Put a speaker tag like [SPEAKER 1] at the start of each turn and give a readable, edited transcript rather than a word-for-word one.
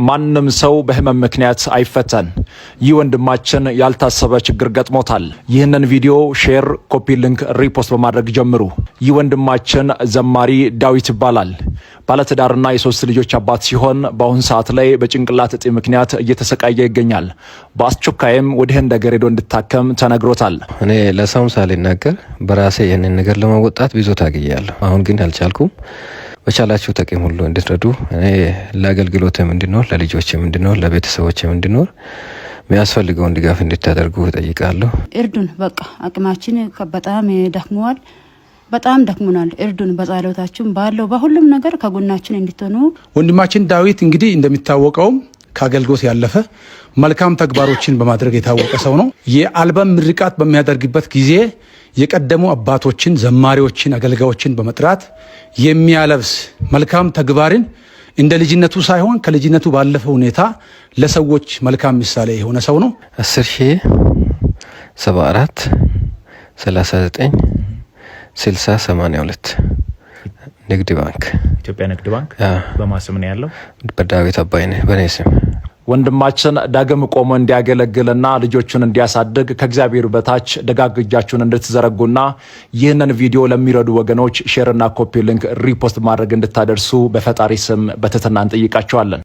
[SPEAKER 1] ማንም ሰው በህመም ምክንያት አይፈተን። ይህ ወንድማችን ያልታሰበ ችግር ገጥሞታል። ይህንን ቪዲዮ share፣ copy link፣ repost በማድረግ ጀምሩ። ይህ ወንድማችን ዘማሪ ዳዊት ይባላል። ባለትዳርና የሶስት ልጆች አባት ሲሆን በአሁን ሰዓት ላይ በጭንቅላት እጢ ምክንያት እየተሰቃየ ይገኛል። በአስቸኳይም ወደ ህንድ ሀገር ሄዶ እንዲታከም ተነግሮታል።
[SPEAKER 2] እኔ ለሰውም ሳልናገር በራሴ ይህንን ነገር ለመወጣት ብዙ ታግያለሁ። አሁን ግን አልቻልኩም። በቻላችሁ አቅም ሁሉ እንድትረዱ፣ እኔ ለአገልግሎትም እንድኖር፣ ለልጆችም እንድኖር፣ ለቤተሰቦችም እንድኖር የሚያስፈልገውን ድጋፍ እንድታደርጉ እጠይቃለሁ።
[SPEAKER 3] እርዱን። በቃ አቅማችን በጣም ደክመዋል። በጣም ደክሞናል። እርዱን። በጸሎታችሁም ባለው በሁሉም ነገር ከጎናችን እንድትሆኑ።
[SPEAKER 4] ወንድማችን ዳዊት እንግዲህ እንደሚታወቀውም ከአገልግሎት ያለፈ መልካም ተግባሮችን በማድረግ የታወቀ ሰው ነው። የአልበም ምርቃት በሚያደርግበት ጊዜ የቀደሙ አባቶችን፣ ዘማሪዎችን፣ አገልጋዮችን በመጥራት የሚያለብስ፣ መልካም ተግባርን እንደ ልጅነቱ ሳይሆን ከልጅነቱ ባለፈ ሁኔታ ለሰዎች መልካም ምሳሌ የሆነ ሰው ነው።
[SPEAKER 2] 10074 39 60 82፣ ንግድ ባንክ።
[SPEAKER 5] ኢትዮጵያ ንግድ ባንክ። በማን ስም ነው ያለው?
[SPEAKER 2] በዳዊት አባይነህ፣ በእኔ ስም።
[SPEAKER 1] ወንድማችን ዳግም ቆሞ እንዲያገለግልና ልጆቹን እንዲያሳድግ ከእግዚአብሔር በታች ደጋግ እጃችሁን እንድትዘረጉና ይህንን ቪዲዮ ለሚረዱ ወገኖች share ና copy link repost ማድረግ እንድታደርሱ በፈጣሪ ስም በትህትና እንጠይቃችኋለን።